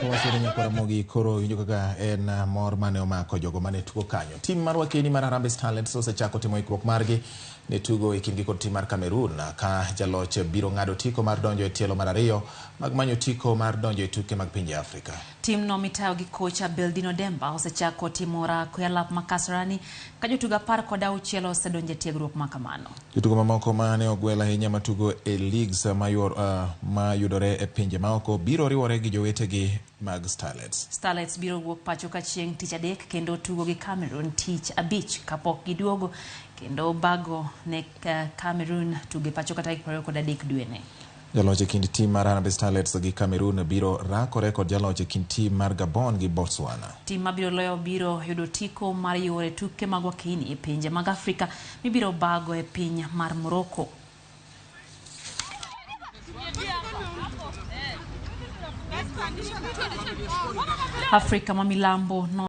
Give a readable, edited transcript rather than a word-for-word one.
Kawasere nyakwar Ramogi koro winjo kaka en mor mane omako jogo mane tugo kanyo. Tim mar wakeni mar Harambee Starlets osechako timo ikruok margi ne tugo e kindgi kod tim mar Cameroon ka jaloch biro ng'ado otiko mar donjo e tielo mar ariyo mag manyo otiko mar donjo e tuke mag pinje Afrika. Timno mitayo gi kocha Beldino Demba osechako timo orako e alap ma Kasarani ka jotugo 16 osedonjo e tiegruok ma kamano. Jotugo mamoko mane ogwel ahinya matugo e leagues mayudore e pinje maoko biro riwore gi jowetegi mag Starlets. Starlets biro wuok pacho ka chieng' tich adek kendo tugo gi Cameroon tich abich kapok giduogo kendo bago ne Cameroon tugo e pacho ka tarik 23 dweni. Jaloch e kind tim mar Harambee Starlets gi Cameroon biro rakore kod jaloch e kind tim mar Gabon gi Botswana. Tim mabiro loyo biro yudo otiko mar yuoro e tuke mag wakeni e pinje mag Afrika mibiro bago e piny mar Morocco. Afrika ma milambo no